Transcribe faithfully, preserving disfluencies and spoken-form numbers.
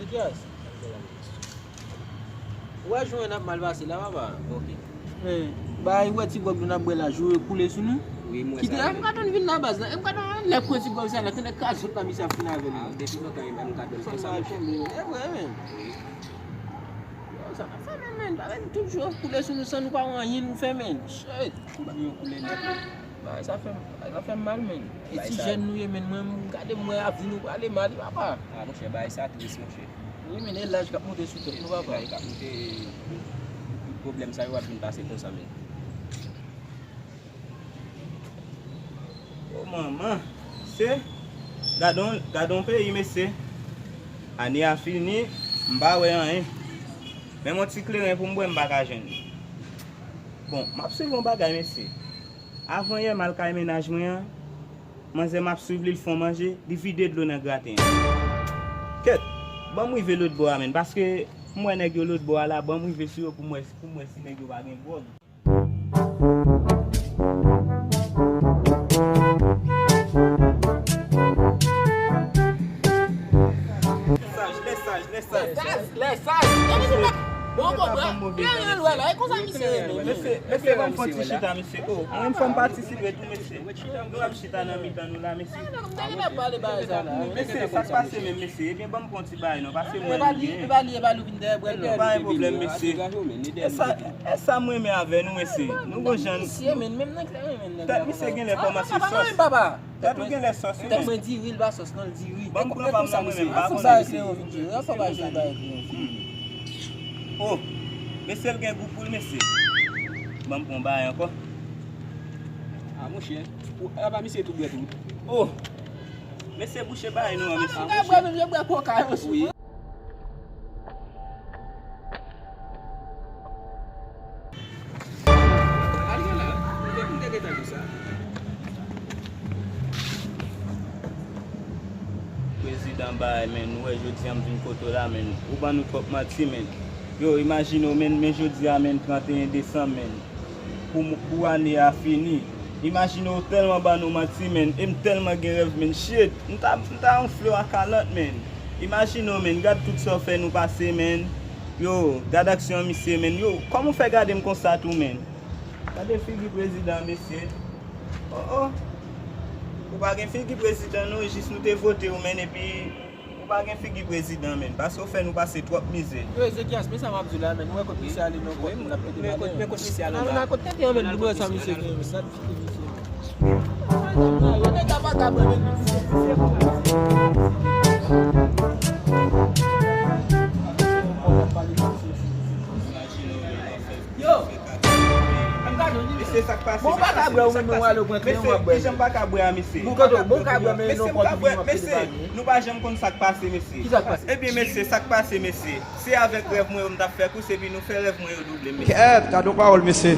Yes. Ou wè jan n ap mal pase la, papa? Ok. Men, bay, ou wè ti gwòg nou n ap bwè la, jou yo koule sou nou. Wi, m wè sa. Kite, m ka tann vin nan baz la, m ka tann lè pran ti gwòg sa la, tande ka sot la, misye ap fin avè nou. Ah, depi lontan, m ka tann konsa, monchè. E vre, men. Wi. Yo, sa n ap fè, men, men, bagay tout jou ap koule sou nou san nou pa wè anyen nou fè, men. Shit. Yo koule nèt. Bagay sa fè, bagay sa fè m mal, men. E ti jèn nou ye, men, mwen, m gade m wè avni nou prale mal, papa. Ah, monchè, bagay sa tris, monchè. Wi, men, e laj k ap monte sou tèt nou, papa. Laj k ap monte, tout pwoblèm sa yo ap vin pase konsa, men. O manman, se, gade yon, gade yon peyi, mesye. Ane a fini, m pa wè anyen. Menm yon ti kleren pou m bwè, m pa ka jwenn. Bon, m ap swiv yon bagay, mesye. Avan yè, m al kay mennaj mwen an, manzè m ap swiv li, l fè yon manje, li vide dlo nan graten an. Kèt, ban m rive lòt bò a, menn, paske m wè nèg yo lòt bò a la, ban m rive sou yo pou m wè, pou m wè si nèg yo pa gen gwòg. Lè saj, lè saj, lè saj. Lè saj, lè saj. Bon, bon, bon. Gen anyen l wè la, e konsa misye ye, men. Mesye, mesye, ban m fè yon ti chita, mesye. O, mwen fò m patisipe tou, mesye. Nou ap chita nan mitan nou la, mesye. Mesye, sa k pase menm, mesye? Ebyen, ban m pran ti bagay non, pase mwen li gen. E pa li, e pa li, ou vin dèyè bwè l non. Pa gen pwoblèm, mesye. E sa, e sa m renmen avè nou, mesye. Nou gon jan. Tèt misye genlè kòmanse sòs. Tèt ou genlè sòs, wi. Tèt mwen diri, l pa sòs non, l diri. Ban m pran pa m nan mwen menm, pa konnen. Fòk sa rete yo vin jere, fòk pa jere bagay pou yon fi. O, mesye, l gen gou pou l, mesye. Ban m pran bagay ankò. A, monchè, ou, apa misye tou bwè tou? O, mesye, bouche bagay nou an, mesye. Mwen bwè menm, yo bwè koka yo sou. Wi. Al gen la, ou te, ou te gentan di sa. Prezidan bay, men, nou wè jodi a m vin kote w la, men, ou ban nou twòp manti, men. Yo, imajine w, men, men jodi a, men, trannteyen desanm, men. Pou, pou ane a fini. Imajine w tèlman ban nou manti, men, e m tèlman gen rèv, men, shit, m ta, m ta anfle w a kalòt, men. Imajine w, men, gad tout sa w fè nou pase, men. Yo, gad aksyon misye, men. Yo, kòman w fè gade m konsa tou, men? Gade figi prezidan, mesye. O, o. Ou pa gen figi prezidan, non, jis nou te vote w, men, epi ou pa gen figi prezidan, men. Paske w fè nou pase twòp mizè. Yo, Ezekias, men sa m ap di w la, men. Ou wè kot misye ale, non, kot moun ap pete pale. Men kot misye ale la. Nan, nan, kot tete an, men, nou wè sa misye gen, men. Gad figi misye, men. Yo, nèg la pa ka bwè, men. Yo! Mesye, sa k pase? Bon, ou pa ka bwè, ou menm, ou ale, ou pran kleren, w ap bwè. Mesye, kijan m pa ka bwè a, mesye? Bon, kote, bon, ou ka bwè, men non, kòd ou vini, w ap pete pale. Nou pa janm konn sa k pase, mesye. Kisa k pase? Ebyen, mesye, sa k pase, mesye? Se avèk rèv mwen yo m t ap fè kous, epi nou fè rèv mwen yo double, mesye. Kèt, gade yon pawòl, mesye.